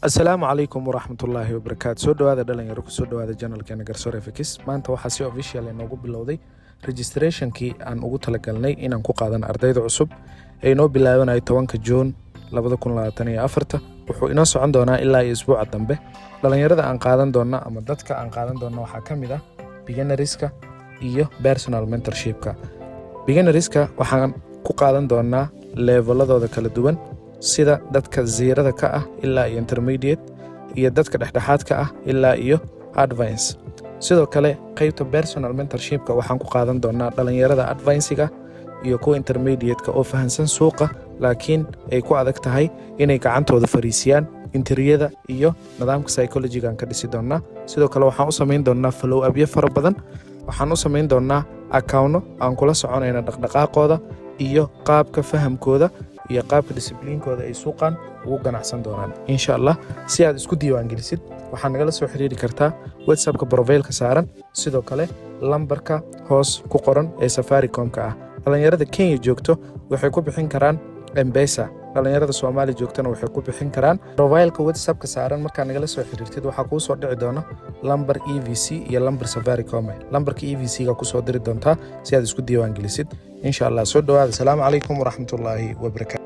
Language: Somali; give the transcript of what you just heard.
Asalaamu calaykum waraxmatullaahi wabarakaatu. Soo dhawaada dhalinyaro, kusoo dhawaada channelkeena Garsoor FX. Maanta waxaa si official inoogu bilowday registrationkii aan ugu talagalnay inaan ku qaadano ardayda cusub ee inoo bilaabanayo 10-ka Juun 2024. Wuxuu inoo socon doonaa ilaa iyo isbuuca dambe. Dhalinyarada aan qaadan doona ama dadka aan qaadan doona waxaa ka mid ah beginnerska iyo personal mentorshipka. Beginnerska waxaan ku qaadan doonaa leveladooda kala duwan, sida dadka zeroda ka ah ilaa iyo intermediate, iyo dadka dhexdhexaadka ah ilaa iyo advance. Sidoo kale qeybta personal mentorshipka waxaan ku qaadan doonaa dhalinyarada advancega iyo kuwa intermediate-ka oo fahansan suuqa, laakiin ay ku adag tahay inay gacantooda fariisiyaan entryyada iyo nidaamka psychologygaan ka dhisi doonaa. Sidoo kale waxaan u samayn doonaa follow upyo fara badan. Waxaan u samayn doonaa accounno aan kula soconayna dhaqdhaqaaqooda iyo qaabka fahamkooda iyo qaabka disciplinekooda ay suuqan ugu ganacsan doonaan, insha Allah. Si aad isku diiwaangelisid, waxaa nagala soo xiriiri kartaa WhatsAppka profileka saaran, sidoo kale lambarka hoos ku qoran ee Safaricomka ah. Dhallinyarada Kenya joogto waxay ku bixin karaan M-Pesa, dhallinyarada Soomaaliya joogtana waxay ku bixin karaan profileka WhatsAppka saaran. Markaa nagala soo xiriirtid, waxaa kuu soo dhici doona lambar EVC iyo lambar Safaricom. Lambarka EVC ga kusoo diri doontaa si aad isku diiwaangelisid, insha Allah. Soo dhawaada. Asalaamu calaykum waraxmatullaahi wabarakatu.